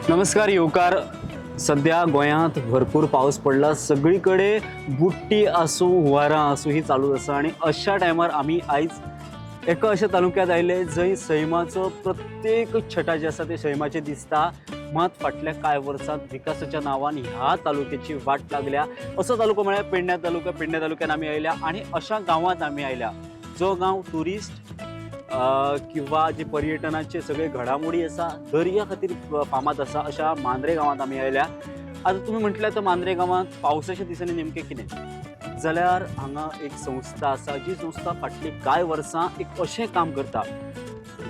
नमस्कार येवकार. सध्या गोंयांत भरपूर पावस पडला, सगळी कडेन बुडटी आसूं हुंवारां आसूं ही चालू आसा आनी अशा टायमार आमी आयज एका अशा तालुक्यांत आयले जंय सैमाचो प्रत्येक छटा जे आसा ते सैमाचे दिसता. मात फाटल्या कांय वर्सांत विकासाच्या नांवान ह्या तालुक्याची वाट लागल्या. असो तालुको म्हळ्यार पेडण्या तालुका. पेडण्या तालुक्यान आमी आयल्या आनी अशा गांवांत आमी आयल्या जो गांव ट्युरिस्ट किंवा जे पर्यटनाचे सगळे घडामोडी आसा दर्या खातीर फामाद आसा अशा मांद्रे गांवांत आमी आयल्या. आतां तुमी म्हटल्यार तर मांद्रे गांवांत पावसाच्या दिसांनी नेमकें कितें जाल्यार हांगा एक संस्था आसा जी संस्था फाटलीं कांय वर्सां एक अशें काम करता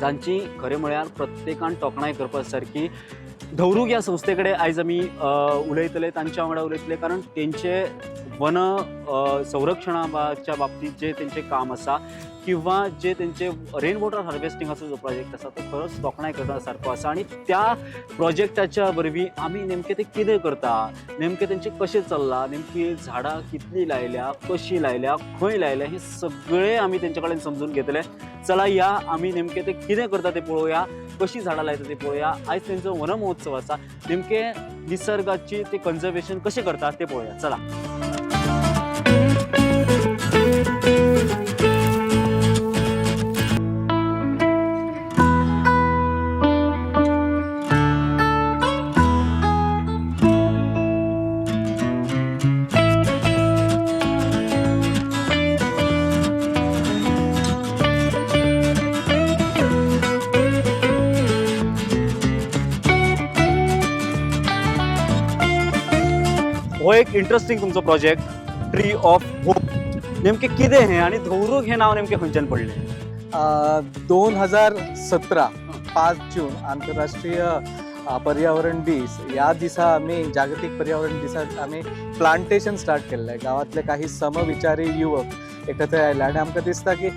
जांची खरें म्हळ्यार प्रत्येकान तोखणाय करपा सारकी. धवरूक ह्या संस्थे कडेन आयज आमी उलयतले, तांच्या वांगडा उलयतले, कारण तेंचे वन संरक्षणाच्या बाबतींत जे तेंचें काम आसा किंवा जे तेंचे रेन वॉटर हार्वेस्टिंगाचो जो प्रोजेक्ट आसा तो खरोच तोखणाय करपा सारको आसा. आनी त्या प्रोजेक्टाच्या वरवीं आमी नेमकें ते कितें करता, नेमकें तेंचें कशें चल्लां, नेमकी झाडां कितलीं लायल्या, कशीं लायल्या, खंय लायल्या, हें सगळें आमी तेंचे कडेन समजून घेतले. चला या आमी नेमकें ते कितें करता तें पळोवया, कशीं झाडां लायता तें पळोवया. आयज तेंचो वन महोत्सव आसा, नेमकें निसर्गाची ते कन्जर्वेशन कशें करता तें पळोवया. चला. हो एक इंटरेस्टिंग तुमचो प्रोजेक्ट ट्री ऑफ होप, नेमकें कितें हें आनी धवरूक हें नांव नेमकें खंयच्यान पडलें? 2017 5 जून आंतरराष्ट्रीय पर्यावरण दीस. ह्या दिसा आमी जागतीक पर्यावरण दिसा आमी प्लांटेशन स्टार्ट केल्लें. गांवांतले काही समविचारी युवक एकत्र आयले आनी आमकां दिसता की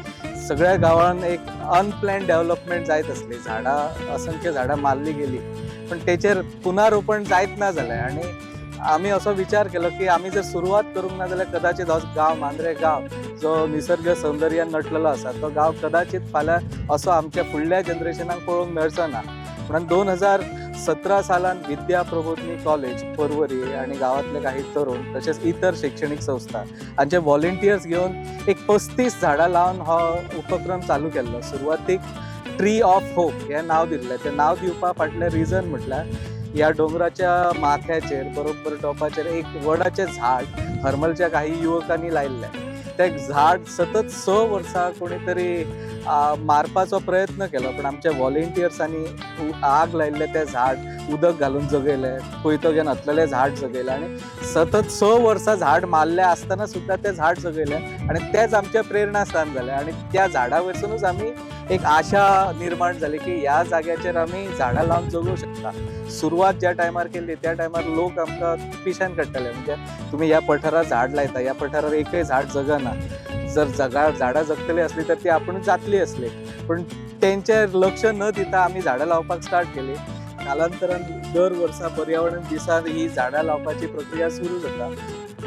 सगळ्या गांवांत एक अनप्लॅन डेव्हलपमेंट जायत आसली. झाडां, असंख्य झाडां मारली गेली पण तेचेर पुनर्रोपण जायत ना जालें. आनी आमी असो विचार केलो की आमी जर सुरवात करूंक ना जाल्यार कदाचित हो गांव, मांद्रे गांव जो निसर्ग सौंदर्यान नटलेलो आसा तो गांव कदाचित फाल्यां असो आमच्या फुडल्या जनरेशनाक पळोवंक मेळचो ना. म्हणून 2017 सालान विद्या प्रबोधिनी कॉलेज पर्वरी आणि गावातले काही तरुण तसेच इतर शैक्षणिक संस्था हांचे व्हॉलेंटियर्स घेवन एक 35 झाडां लावन हो उपक्रम चालू केल्लो. सुरवातीक ट्री ऑफ होप हें नांव दिल्लें. तें नांव दिवपा फाटलें रिजन म्हटल्यार ह्या दोंगराच्या माथ्याचेर बरोबर टॉपाचेर एक वडाचें झाड हरमलच्या काही युवकांनी लायिल्लें. तें झाड सतत 6 वर्सां कोणी तरी मारपाचो प्रयत्न केलो पण आमच्या व्हॉलेंटियर्सांनी आग लायिल्लें तें झाड उदक घालून जगयलें, कोयतो घेवन हातलेलें झाड जगयलें आनी सतत 6 वर्सां झाड मारलें आसतना सुद्दां तें झाड जगयलें आनी तेंच आमचें प्रेरणास्थान जालें. आनी त्या झाडा वयरसुनूच आमी एक आशा निर्माण जाली की ह्या जाग्याचेर आमी झाडां लावन जगूंक शकता. सुरवात ज्या टायमार केल्ली त्या टायमार लोक आमकां पिश्यान काडटाले, म्हणजे तुमी ह्या पठारार झाड लायता, ह्या पठारार एकय झाड जगना, जर जगा झाडां जगतली आसली तर ती आपूण जातली आसली. पण तेंचेर लक्ष न दिता आमी झाडां लावपाक स्टार्ट केली. कालांतरान दर वर्सा पर्यावरण दिसा ही झाडां लावपाची प्रक्रिया सुरू जाता.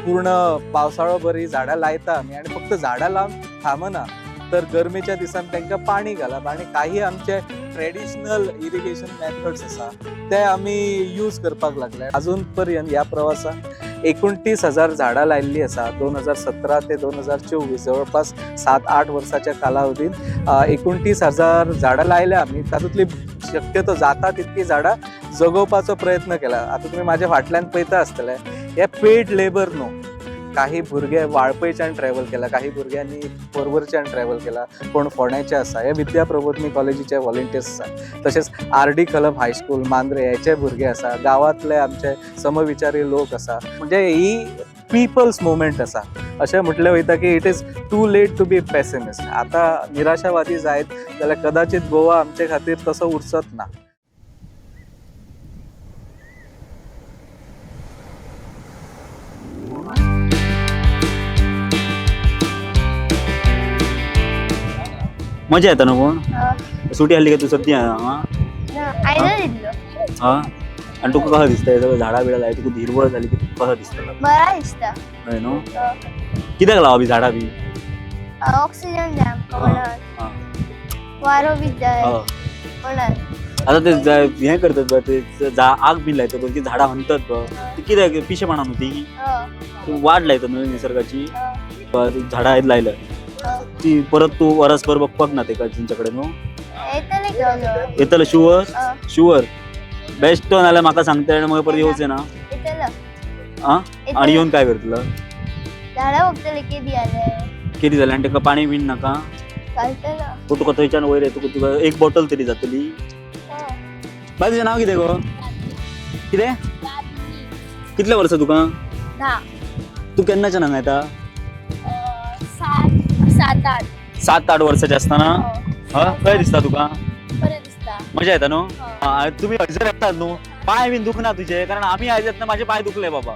पूर्ण पावसाळो भर ही झाडां लायता आमी आनी फक्त झाडां लावन थांबना तर गरमेच्या दिसान तांकां पाणी घालप आनी काही आमचे ट्रेडिशनल इरिगेशन मेथड्स आसा ते आमी यूज करपाक लागले. अजून पर्यंत ह्या प्रवासात 29,000 झाडां लायिल्लीं आसा. 2017 ते 2024 जवळपास 7-8 वर्साच्या कालावधीत 29,000 झाडां लायल्या आमी. तातूंतली शक्यतो जाता तितकी झाडां जगोवपाचो प्रयत्न केला. आतां तुमी म्हाज्या फाटल्यान पळयता आसतले, हे पेड लेबर न्हू. काही भुरगे वाळपयच्यान ट्रॅव्हल केला, काही भुरग्यांनी पर्वरच्यान ट्रॅव्हल केला, कोण फोंड्याचे आसा. हे विद्या प्रबोधिनी कॉलेजीचे व्हॉलेंटियर्स आसा, तशेंच आर.डी. खलप हायस्कूल मांद्रे हेचे भुरगे आसा, गांवांतले आमचे समविचारी लोक आसा. म्हणजे ही पिपल्स मुवमेंट आसा. अशें म्हटलें वयता की it is too late to be pessimist. आतां निराशावादी जायत जाल्यार कदाचित गोवा आमचे खातीर तसो उरचोच ना. मजा येता न्हू पूण सुटी आसली काय तूं सद्या हांगा? ना, आयदो दिल्लो. हा, आनी तुका कसो दिसता हे सगळं झाडां बिडां लायत तुका हिरवळ जाली की तुका कसो दिसता? बरा दिसता. हय न्हू? कित्याक लावप ही झाडां बी? ऑक्सिजन जाय आमकां म्हणून, हा. वारो बी जाय हय. म्हणून. आतां ते हें करतात पळय ते आग बीन लायतात पळय, ती झाडां हंतात पळय, ती कित्याक पिशेपणां न्हू ती? हय. वाट लायतात न्हू निसर्गाची. हय. झाडां आयज लायल्या हय. ती परत तूं वरसभर बघपाक ना तेका तेंच्या कडेन न्हू? येतले घेवन. येतलें शुवर? हय. शुवर बेश्टो नाल्यार म्हाका सांगता आनी मागीर परत येवचें ना. येतलो. आं, आनी येवन काय करतलो? झाडां बघतले केदी आले. कितें जालें आनी तेका पाणी बीन नाका? घालतलो. पूण तुका थंयच्यान वयर येतकूच तुका एक बॉटल तरी जातली. हय. बाय, तुजें नांव कितें गो? कितें? कितले वर्सां तुका? 10. तूं केन्नाच्यान हांगा येता? 7 8. 7-8 वर्साचें आसतना? हय. कशें दिसता तुका? बरें दिसता. मजा येता न्हू? तुमी हयसर येतात न्हू, पांय बीन दुखना तुजे? कारण आमी आयज येतना म्हाजे पांय दुखले बाबा,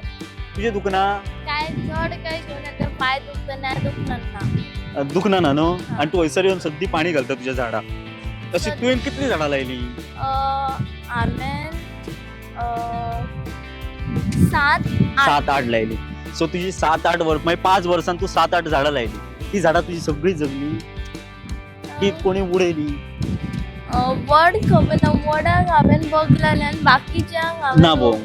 तुजे दुखना? काय चड काय घेऊन येता पाय दुखता ना, दुखणार ना. दुखना ना न्हू? आनी तूं हयसर येवन सद्दी पाणी घालता तुज्या झाडाक. तशी तुवें कितलीं झाडां लायलीं? हांवें 7 8. 7-8 लायली. सो तुजी 7-8 वर्स मागीर 5 वर्सान तूं 7-8 झाडां लायली, ती झाडां तुजी सगळीं जगली की कोणी उडयली? वड खबर ना, वडाक हांवें बगलें आनी बाकीच्यांक हांवें ना भोव.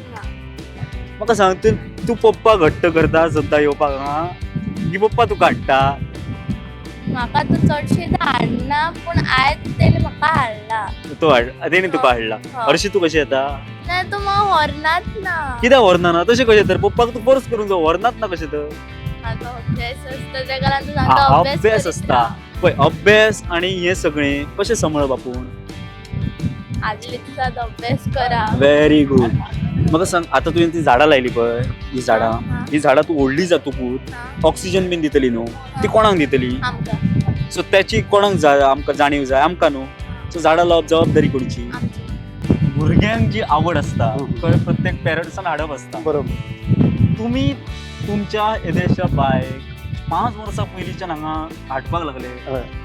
म्हाका सांग, तूं तूं पप्पा घट्ट करता सद्दां येवपाक हांगा की पप्पा तुका हाडटा? म्हाका तो चडशें हाडना, पूण आयज तेणी म्हाका हाडला. तूं हाड, तेणी तुका हाडला. हरशीं तूं कशें येता? ना, तूं म्हाका व्हरनात ना. कित्याक व्हरना ना? तशें कशें तर पप्पाक तूं फोर्स करूंक जाय, व्हरनात ना कशें तर? म्हाका अभ्यास आसता, तेका लागून तूं सांगता अभ्यास करीत आसता. राव. पळय, अभ्यास आनी हें सगळें कशें सांबाळप आपूण? आदले दिसात अभ्यास करा. Very good. म्हाका सांग, आतां तुवें ती झाडां लायली पळय, ही झाडां, ही झाडां तूं व्हडली जातकूच ऑक्सिजन बीन दितली न्हू, ती कोणाक दितली? आमकां. सो त्याची कोणाक आमकां जाणीव जाय? आमकां न्हू. सो झाडां लावप जबाबदारी कोणाची? आमची. भुरग्यांक जी आवड आसता प्रत्येक पेरंट्सान हाडप आसता. बरोबर. तुमी तुमच्या येद्याशा बायक 5 वर्सां पयलींच्यान हांगा हाडपाक लागले,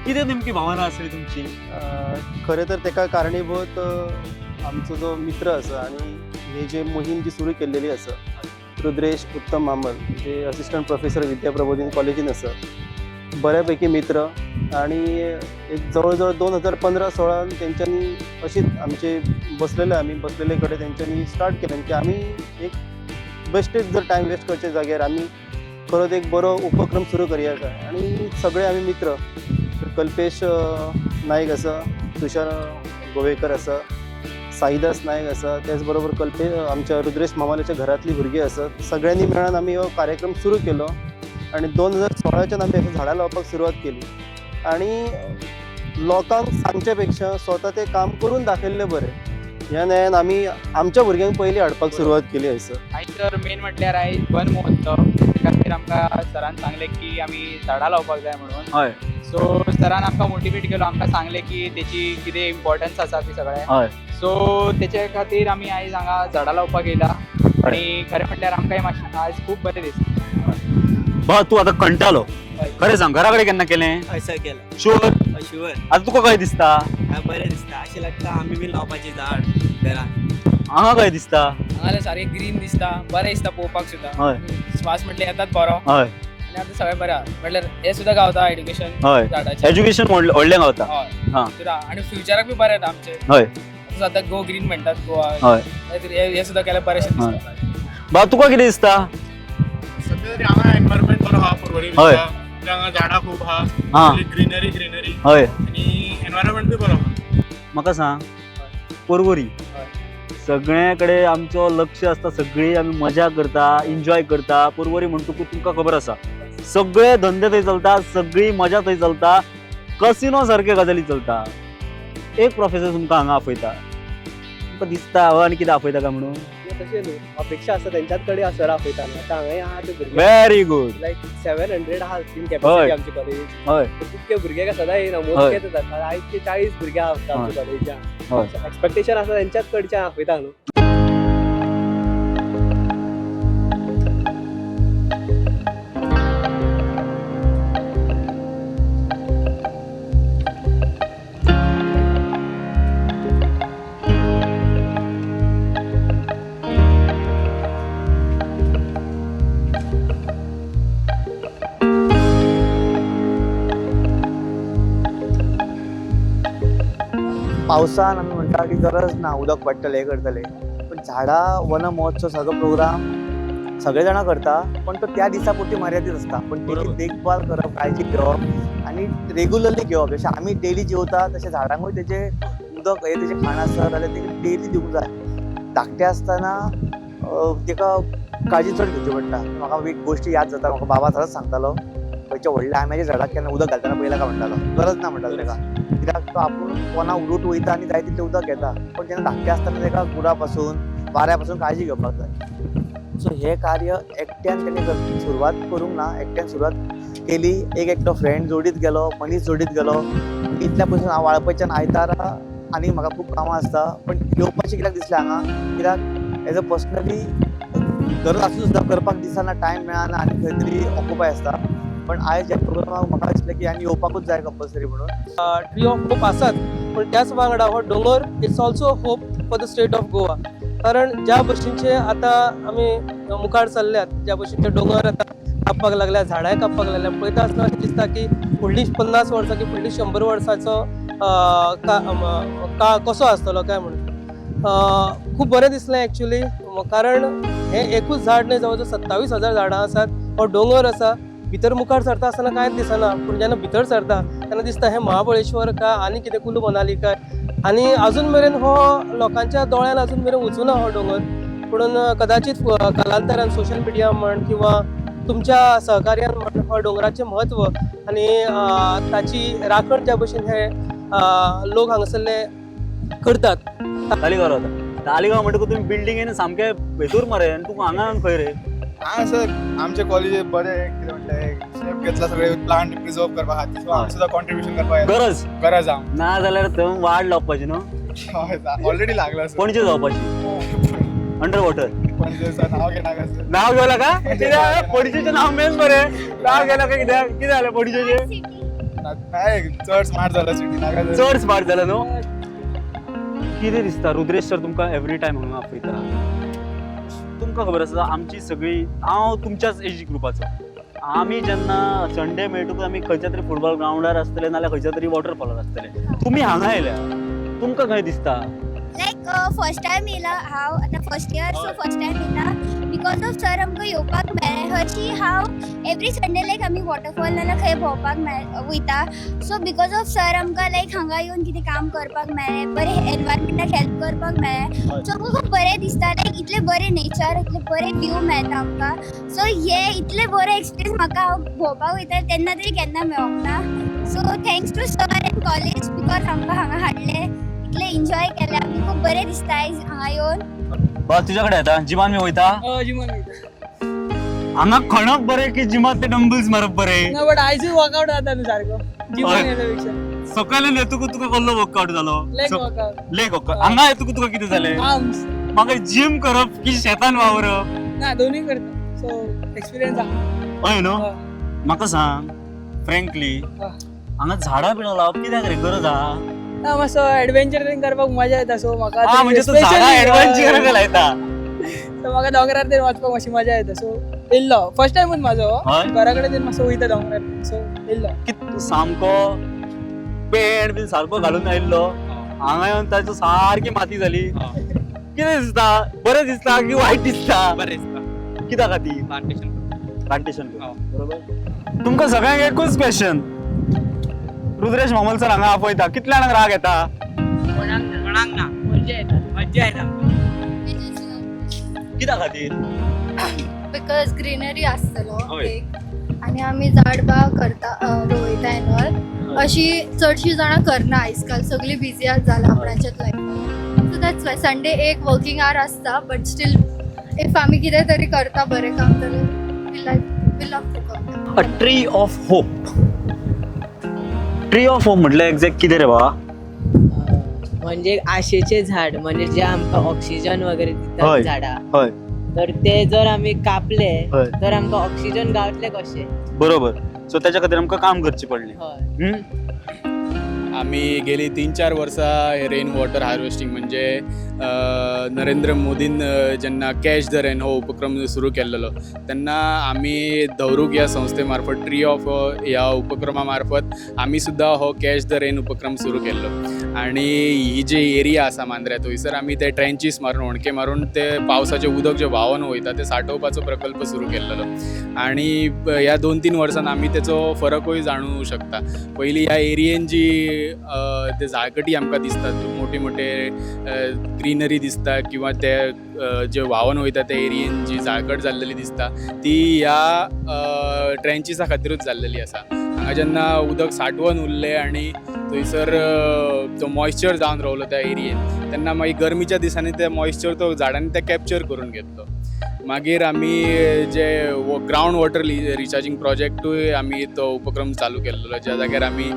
कितें नेमकी भावना आसली तुमची? खरें तर तेका कारणीभूत आमचो जो मित्र आसा आनी हे जे मोहीम जी सुरू केल्लेली आसा, रुद्रेश उत्तम मामल, जे असिस्टंट प्रोफेसर विद्या प्रबोधिनी कॉलेजीन आसा, बऱ्यापैकी मित्र आनी एक जवळ जवळ 2015-16 तेंच्यांनी अशीच आमचे बसलेले, आमी बसलेले कडेन तेंच्यांनी स्टार्ट केलें की आमी एक बेश्टेच जर टायम वेस्ट करचे जाग्यार आमी खरोच एक बरो उपक्रम सुरू करया काय. आनी सगळे आमी मित्र, कल्पेश नायक आसा, तुषार गोवेकर आसा, साईदास नायक आसा, त्याच बरोबर कल्पे आमच्या रुद्रेश मामाल्याच्या घरातली भुरगीं आसात, सगळ्यांनी मेळून आमी हो कार्यक्रम सुरू केलो आनी 2016च्यान आमी अशें झाडां लावपाक सुरवात केली. आनी लोकांक सांगचे पेक्षा स्वता तें काम करून दाखयल्लें बरें ह्या न्यायान आमी आमच्या भुरग्यांक पयलीं हाडपाक सुरवात केली हयसर. आयज तर मेन म्हटल्यार आयज वन महोत्सव, त्या खातीर आमकां सरान सांगलें की आमी झाडां लावपाक जाय म्हणून. हय. सो सरान आमकां मोटिवेट केलो, आमकां सांगलें की तेची कितें इम्पोर्टन्स आसा ती सगळें. हय. सो तेचे खातीर आमी आयज हांगा झाडां लावपाक येयला आनी खरें म्हटल्यार आमकांय मातशें आयज खूब बरें दिसता. बा, तूं आतां कंटालो, खरें सांग, घरा कडेन केन्ना केलें? हय केलें. शुअर? शुअर. आतां तुका कशें दिसता? बरें दिसता, अशें लागता आमी बी लावपाचें झाड घरान. हांगा कशें दिसता? हांगा सारकें ग्रीन दिसता, बरें दिसता पळोवपाक सुद्दां. हय. श्वास म्हटल्यार येतात बरो. हय. आनी आतां सगळें बरें आहा, म्हटल्यार हें सुद्दां गावता एड्युकेशन. हय, झाडाचें एज्युकेशन व्हडलें गावता. हय. हां. आनी फ्युचराक बी बरें येता आमचें. हय. सद्याक गो ग्रीन म्हणटात गोवा. हय. हें सुद्दां केल्यार बरेंशें दिसता. बा, तुका कितें दिसता? सध्या तरी हांगा एनवायरमेंट बरो आहा पर्वरी. हय. हांगा झाडां खूब आहा, हां, ग्रीनरी ग्रीनरी. हय. आनी एनवायरमेंट बी बरो आहा. म्हाका सांग, पर्वरी सगळे कडेन आमचो लक्ष आसता, सगळी आमी मजा करता, एन्जॉय करता. पर्वरी म्हणटकूच तुमकां खबर आसा, सगळे धंदे थंय चलता, सगळी मजा थंय चलता, कसिनो सारक्यो गजाली चलता. एक प्रोफेसर तुमकां हांगा आपयता, तुमकां दिसता हो आनी कितें आपयता काय म्हणून? तशें न्हू, अपेक्षा आसा तेंच्याच कडेन सर आपयता न्हू. आतां हांगाय आहा ते भुरगे, व्हेरी गुड. लायक 700 आहा कॅपॅसिटी आमची कॉलेजीची. हय. तितके भुरगे काय सदां येयना, मोजकेच येतात. आयज ते 40 भुरगे आहा फक्त आमच्या कॉलेजीच्या. एक्सपेक्टेशन आसा तेंच्याच कडच्यान आपयता न्हू. पावसान आमी म्हणटा म्हणटा की गरज ना, उदक पडटलें, हें करतलें, पण झाडां वन महोत्सव सारको प्रोग्राम सगळे जाणां करता, पण तो त्या दिसा पुरती मर्यादीत आसता. पण तेची देखभाल करप, काळजी घेवप आनी रेगुलरली घेवप, जशें आमी डेली जेवता तशें झाडांकूय तेजें उदक हें तेजें खाण आसता जाल्यार तेका डेली दिवंक जाय. धाकटें आसतना तेका काळजी चड घेवची पडटा. म्हाका एक गोश्ट याद जाता, म्हाका बाबा सदांच सांगतालो, खंयच्या व्हडल्या आंब्याच्या झाडाक केन्ना उदक घालतना पळयला काय म्हणटालो, गरज ना म्हणटालो तेका, कित्याक तो आपूण पोना उलट वयता आनी जाय तितलें उदक घेता. पण जेन्ना धाकटें आसतना तेका गुडा पासून वाऱ्या पासून काळजी घेवपाक जाय. सो हें कार्य एकट्यान तेणें सुरवात करूंक ना, एकट्यान सुरवात केली, एक एकटो फ्रेंड जोडीत गेलो, मनीस जोडीत गेलो. इतल्या पसून हांव वाळपयच्यान आयतारा आनी म्हाका खूब कामां आसता, पण येवपाचें कित्याक दिसलें हांगा, कित्याक एज अ पर्सनली गरज आसून सुद्दां करपाक दिसना, टायम मेळना आनी खंय तरी ऑक्युपाय आसता. पण आयज ह्या प्रोग्रामाक म्हाका दिसलें की आनी येवपाकूच जाय कंपल्सरी म्हणून. ट्री ऑफ होप आसात, पूण त्याच वांगडा हो दोंगर it's also hope for the state of Goa. कारण ज्या भशेनचे आतां आमी मुखार चल्ल्यात, ज्या भशेनचे दोंगर आतां कापपाक लागल्या, झाडांय कापपाक लागल्या, पळयता आसतना अशें दिसता की फुडलीं 50 वर्सां की फुडलीं 100 वर्सांचो काळ कसो आसतलो काय म्हणून. खूब बरें दिसलें एक्चुली, कारण हें एकूच झाड न्हय, जवळ जवळ 27,000 झाडां आसात, हो दोंगर आसा. भितर मुखार सरता आसतना कांयच दिसना, पूण जेन्ना भितर सरता तेन्ना दिसता हें महाबळेश्वर काय आनी कितें कुलू मनाली काय. आनी अजून मेरेन हो लोकांच्या दोळ्यान अजून मेरेन वचूना हो दोंगर, पुणून कदाचित कालांतरान सोशल मिडिया म्हण किंवा तुमच्या सहकार्यान म्हण हो दोंगराचें म्हत्व आनी ताची राखण ज्या भशेन हे लोक हांगासरले करतात. तालिगांव रावता. तालिगांव म्हणटकूच तुमी बिल्डिंगेन सामके भितूर मरे, आनी तुका हांगा येवन खंय रे? हां सर, आमचे कॉलेज बरे कितें म्हणटा स्टेप घेतला सगळे प्लांट प्रिझर्व करपा खातीर, सो आमी सुद्दां कॉन्ट्रिब्युशन करपाक गरज गरज आहा. ना जाल्यार थंय वाड लावपाची न्हू, ऑलरेडी लागला सर. पणजे जावपाची अंडर वॉटर. पणजे नाव घेनाका सर. नाव घेवला का कित्याक? पणजेचें नाव मेन मरे, नाव घेवला का कित्याक? कितें जालें पणजेचें? नाही, चड स्मार्ट जाला सिटी, नाका सर. चड स्मार्ट जाला न्हू. कितें दिसता रुद्रेश सर तुमकां एवरी टायम हांगा आपयता, तुमकां खबर आसा आमची सगळी, हांव तुमच्याच एज ग्रुपाचो, आमी जेन्ना संडे मेळटकूच आमी खंयच्या तरी फुटबॉल ग्रावंडार आसतले नाल्यार खंयच्या तरी वॉटरफॉलार आसतले. तुमी हांगा आयल्या, तुमकां खंय दिसता? लायक फर्स्ट टायम येयला हांव आतां first year, so first time येयला because of sir आमकां येवपाक मेळ्ळें. हरशीं हांव एवरी संडे लायक आमी वॉटरफॉल नाल्यार खंय भोंवपाक वयता, सो because of sir आमकां लायक हांगा येवन कितें काम करपाक मेळ्ळें, बरें एनवायरमेंटाक हेल्प करपाक मेळ्ळें. सो आमकां खूब बरें दिसता, लायक इतलें बरें नेचर, इतलें बरें व्यू मेळटा आमकां. सो हे इतलें बरें एक्सपिरियन्स म्हाका हांव भोंवपाक वयता तेन्ना तरी केन्ना मेळोंक ना. So thanks to sir and college because आमकां हांगा हाडलें, इतलें एन्जॉय केलें आमी, खूब बरें दिसता आयज हांगा येवन. बा तुज्या कडेन येता, जिमान मी वयता. जिमान हांगा खणप बरें की जिमात ते डंबल्स मारप बरें? ना, बट आयजूय वर्कआउट जाता न्हू सारको जिमान येल्या पेक्षा. सकाळी येतकूच तुका कसलो वर्कआउट जालो? Leg workout. Leg workout. हांगा येतकूच तुका कितें जालें? आर्म्स. म्हाका जिम करप की शेतान वावरप? ना, दोनूय करता, सो एक्सपिरियन्स आहा. हय न्हू. म्हाका सांग फ्रेंकली, हांगा झाडां बिडां लावप कित्याक रे, गरज आहा? ना, मातसो एडवेंचर बीन करपाक मजा येता, सो म्हाका म्हणजे तूं झाडां एडवेंचर लायता. सो म्हाका दोंगरार तेन वचपाक मातशी मजा येता, सो येयल्लो फर्स्ट टायमूच म्हाजो, घरा कडेन तेन मातसो वयता दोंगरार, सो येयल्लो. तूं सामको पेंट बीन सारको घालून आयिल्लो, हांगा येवन ताचो सारकी माती जाली. कितें दिसता, बरें दिसता की वायट दिसता? बरें दिसता. कित्या खातीर? प्लांटेशन. प्लांटेशन, बरोबर. तुमकां सगळ्यांक एकूच क्वेश्चन, रुद्रेश म्हामल सर हांगा आपयता, कितल्या जाणांक राग येता? कोणाक ना, कोणाक ना, मज्जा येता, मज्जा येता. कित्या खातीर? Because greenery आसतलो एक, आनी आमी झाड बाग करता, रोयता एन ऑल. अशी चडशी जाणां करना आयज काल, सगळीं बिजी जाला आपणाच्याच लायफान. सो that's why Sunday एक वर्किंग our आसता, बट स्टील if आमी कितें तरी करता बरें काम जाल्यार we like we love to come. A tree of hope. Tree of hope म्हटल्यार एक्झॅक्ट कितें रे बाबा? म्हणजे आशेचे झाड, म्हणजे जे आमकां ऑक्सिजन वगैरे दितात झाडां, तर ते जर आमी कापले तर आमकां ऑक्सिजन गावतले कशे? बरोबर. सो त्याच्या खातीर आमकां काम करचें पडलें. आमी गेली 3-4 वर्सां रेन वॉटर हार्वेस्टिंग म्हणजे नरेंद्र मोदीन जेन्ना कॅच the rain हो उपक्रम सुरू केल्लो तेन्ना आमी दवरूक ह्या संस्थे मार्फत ट्री ऑफ ह्या उपक्रमा मार्फत आमी सुद्दां हो कॅच the rain उपक्रम सुरू केल्लो. आनी ही जी एरिया आसा मांद्र्या थंयसर आमी ते ट्रेंचीस मारून होणके मारून ते पावसाचें उदक जें व्हांवन वयता तें सांठोवपाचो प्रकल्प सुरू केल्लो. आनी ह्या 2-3 वर्सान आमी तेचो फरकूय जाणू शकता. पयलीं ह्या एरियेन जी ते झाळकटी आमकां दिसतात, मोठे मोठे ग्रिनरी दिसता किंवा ते जे व्हांवन वयता त्या एरियेन जी झाळकट जाल्लेली दिसता ती ह्या ट्रेंचिसा खातीरूच जाल्लेली आसा. हांगा जेन्ना उदक सांठवून उरलें आनी थंयसर तो मॉयश्चर जावन रावलो त्या एरियेन तेन्ना मागीर गरमीच्या दिसांनी ते मॉयश्चर तो झाडांनी ते कॅप्चर करून घेतलो. मागीर आमी जे ग्रावंड वॉटर रिचार्जींग प्रोजेक्टूय आमी तो उपक्रम चालू केल्लो, ज्या जाग्यार आमी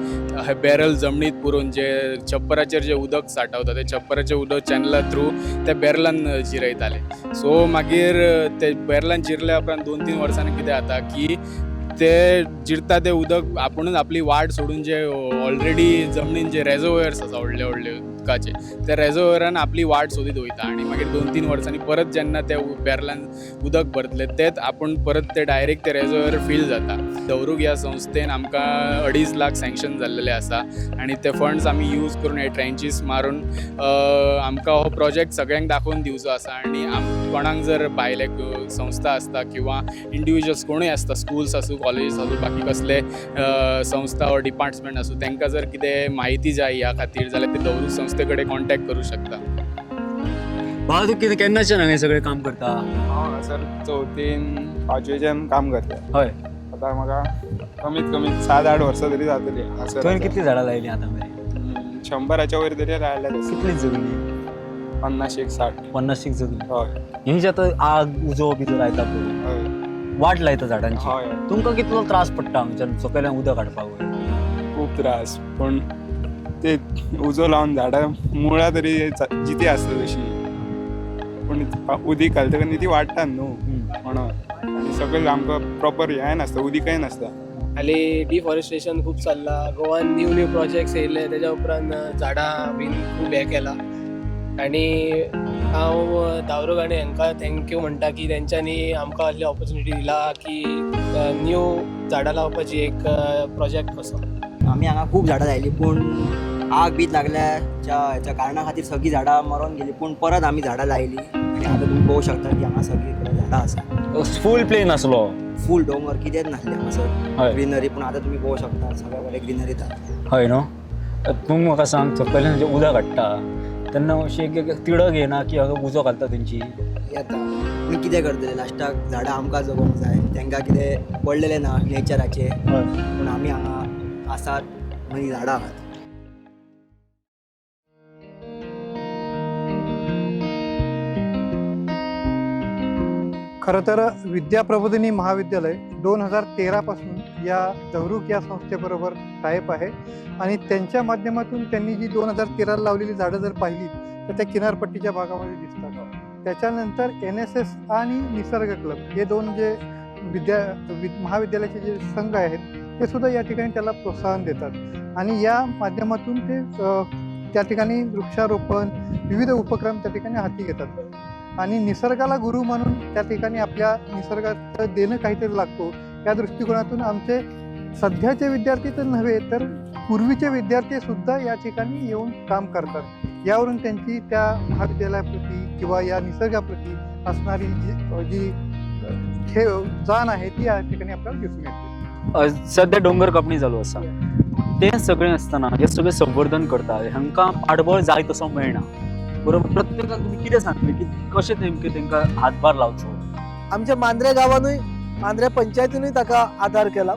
बॅरल जमनीत पुरोवन जे छप्पराचेर जे उदक सांठवता ते छप्पराचें उदक चॅनला थ्रू त्या बॅरलान जिरयताले. सो मागीर ते बॅरलान जिरल्या उपरांत 2-3 वर्सांनी कितें जाता की ते जिरता ते उदक आपुणूच आपली वाट सोडून जे ऑलरेडी जमनीन जे रेजोवयर्स आसा व्हडले व्हडले उदकाचे त्या रेजोवयरान आपली वाट सोदीत वयता आनी मागीर 2-3 वर्सांनी परत जेन्ना ते बॅरलान उदक भरतले तेच आपूण परत ते डायरेक्ट ते रेजोवयर फील जाता. दवरूक ह्या संस्थेन आमकां 2.5 लाख सँक्शन जाल्लेले आसा आनी ते फंड्स आमी यूज करून हे ट्रेंचीस मारून आमकां हो प्रोजेक्ट सगळ्यांक दाखोवन दिवचो आसा. आनी कोणाक जर भायले संस्था आसता किंवा इंडिविज्युअल्स कोणूय आसता, स्कुल्स आसूं, कॉलेजीस आसूं, बाकी कसले संस्था वा डिपार्टमेंट आसूं, तांकां जर कितें म्हायती जाय ह्या खातीर जाल्यार ते दवरूक संस्थे कडेन कॉन्टेक्ट करूं शकता. भाव, तूं कितें केन्नाच्यान हांगा सगळें काम करता? हांव हांगासर चवथीन पांचवेच्यान काम करता. हय. आतां म्हाका कमीत कमी 7-8 वर्सां तरी जातली हांगासर. तुवें कितलीं झाडां लायलीं आतां मेरेन? 100 वयर तरी लायल्या. कितलीं जगलीं? 50-60. 50 जगलीं. हय. ही जे आतां आग उजो बी लायता पळय, वाट लायता झाडांची, तुमकां कितलो त्रास पडटा हांगच्यान सकयल्यान उदक हाडपाक? खूब त्रास, पूण ते उजो लावन झाडां मुळां तरी जिती आसता तशी, पूण उदीक घालतकच न्ही ती वाडटा न्हू म्हणून. आनी सगळें आमकां प्रॉपर हें नासता, उदीकय नासता. हाली डिफॉरेस्टेशन खूब चल्लां, गोवान न्यू न्यू प्रोजेक्ट्स येयले, तेज्या उपरांत झाडां बीन खूब हें केलां. आनी हांव दावरूक आनी हांकां thank you म्हणटा की तेंच्यांनी आमकां आहली ऑपॉर्चुनिटी दिला की न्यू झाडां लावपाची एक प्रोजेक्ट कसो. आमी हांगा खूब झाडां लायली, पूण आग बीत लागल्या हेच्या कारणा खातीर सगळीं झाडां मरोन गेली, पूण परत आमी झाडां लायली आनी आतां तुमी पळोवंक शकता की हांगा सगळी कडेन झाडां आसा. फूल प्लेन आसलो, फूल डोंगर, कितेंच नासलें हांगासर ग्रिनरी, पूण आतां तुमी पळोवंक शकता सगळ्या कडेन ग्रिनरी जाता. हय न्हू, तूं म्हाका सांग, सकयल्यान जें उदक हाडटा तेन्ना अशी एक तिडक येना की हांगा उजो घालता तेंची? येता, पूण कितें करतले, लास्टाक झाडां आमकां जगोवंक जाय, तांकां कितें पडलेलें ना नेचराचें, पूण आमी हांगा आसात म्हणून झाडां आहात. खरं तर विद्या प्रबोधिनी महाविद्यालय 2013 पासून या दवरूक या संस्थेबरोबर टायप आहे आणि त्यांच्या माध्यमातून त्यांनी जी 2013 लावलेली झाडं जर पाहिली तर त्या किनारपट्टीच्या भागामध्ये दिसतात. त्याच्यानंतर NSS आणि निसर्ग क्लब हे दोन जे महाविद्यालयाचे जे संघ आहेत ते सुद्धा या ठिकाणी त्याला प्रोत्साहन देतात आणि या माध्यमातून ते त्या ठिकाणी वृक्षारोपण, विविध उपक्रम त्या ठिकाणी हाती घेतात आणि निसर्गाला गुरु म्हणून त्या ठिकाणी आपल्या निसर्गाचं देणं काहीतरी लागतो या दृष्टिकोनातून आमचे सध्याचे विद्यार्थी तर नव्हे तर पूर्वीचे विद्यार्थीसुद्धा या ठिकाणी येऊन काम करतात. यावरून त्यांची त्या महाविद्यालयाप्रती किंवा या निसर्गाप्रती असणारी जी जी ठेव जाण आहे ती या ठिकाणी आपल्याला दिसून येते. सध्या डोंगर कापणी चालू आसा, तें सगळें आसतना हें सगळें संवर्धन करता, हांकां पाठबळ जाय तसो मेळना, बरोबर? प्रत्येकाक तुमी कितें सांगतले की कशें नेमकें तांकां हातभार लावचो? आमच्या मांद्रे गांवानूय, मांद्रे पंचायतीनूय ताका आदार केला.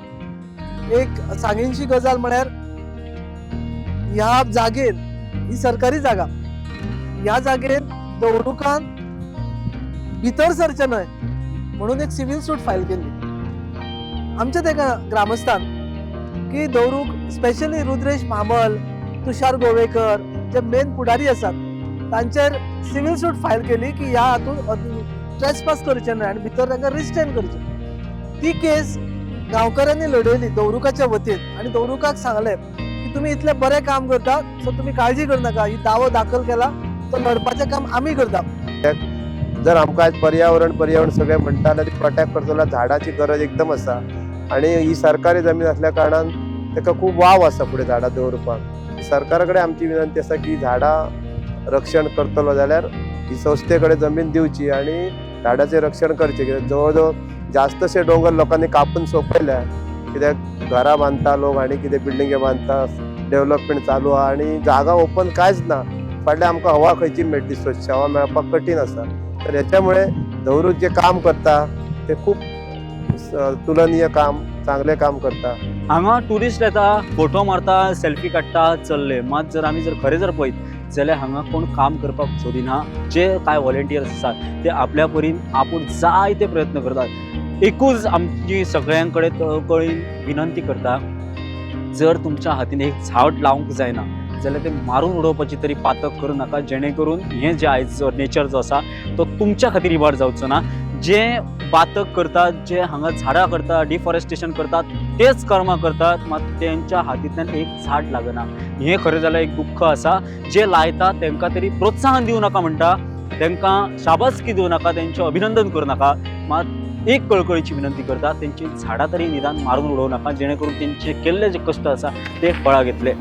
एक सांगीनशी गजाल म्हळ्यार ह्या जागेर, ही सरकारी जागा, ह्या जागेर दवरुकान भितर सरचें न्हय म्हणून एक सिव्हील सूट फायल केल्ली आमच्या तेका ग्रामस्थान की दवरूक स्पेशली रुद्रेश म्हामल, तुषार गोवेकर जे मेन पुढारी आसात तांचेर सिव्हील सूट फायल केली की ह्या हातून ट्रेसपास करचें न्हय आनी भितर तांकां रिस्ट्रेन करचें. ती केस गांवकऱ्यांनी लढयली दवरुकाच्या वतीन आनी दवरुकाक सांगलें की तुमी इतलें बरें काम करता, सो तुमी काळजी करनाका, ही दावो दाखल केला तो लडपाचें काम आमी करता. जर आमकां आयज पर्यावरण पर्यावरण सगळें म्हणटा जाल्यार ती प्रोटेक्ट करतलो जाल्यार झाडाची गरज एकदम आसा आनी ही सरकारी जमीन असल्या कारणान ताका खूब वाव आसा फुडें झाडां दवरपाक. सरकारा कडेन आमची विनंती आसा की झाडां रक्षण करतलो जाल्यार ही संस्थे कडेन जमीन दिवची आनी झाडाचें रक्षण करचें. कित्याक जवळ जवळ जास्तशे दोंगर लोकांनी कापून सोंपयल्या, कित्याक घरां बांदता लोक आनी कितें बिल्डिंगे बांदता, डेव्हलपमेंट चालू आहा आनी जागा ओपन कांयच ना. फाटल्यान आमकां हवा खंयची मेळटली, स्वच्छ हवा मेळपाक कठीण आसा. तर हेच्यामुळे दवरूक जे काम करता ते खूब तुलनीय काम, चांगले काम करता. हांगा ट्युरिस्ट येता, फोटो मारता, सेल्फी काडटा, चल्ले. मात जर आमी जर खरें जर पळयत जाल्यार हांगा कोण काम करपाक सोदिना. जे कांय व्हॉलेंटियर्स आसात ते आपल्या परीन आपूण जायते प्रयत्न करतात. एकूच आमची सगळ्यां कडेन कळकळीन विनंती करता, जर तुमच्या हातीन एक झाड लावंक जायना जाल्यार ते मारून उडोवपाची तरी पातक करूं नाका, जेणे करून हें जें आयज जो नेचर जो आसा तो तुमच्या खातीर इबाड जावचो ना. जे पातक करतात, जे हांगा झाडां करतात, डिफॉरेस्टेशन करतात, तेच कर्मां करतात, मात तेंच्या हातींतल्यान एक झाड लागना. हें खरें जाल्यार एक दुख्ख आसा. जे लायता तेंकां तरी प्रोत्साहन दिवं नाका म्हणटा, तेंकां शाबासकी दिवं नाका, तेंचें अभिनंदन करूं नाका, मात एक कळकळीची विनंती करता, तेंची झाडां तरी निदान मारून उडोवं नाका, जेणे करून तेंचे केल्ले जे कश्ट आसा ते फळाक येतले.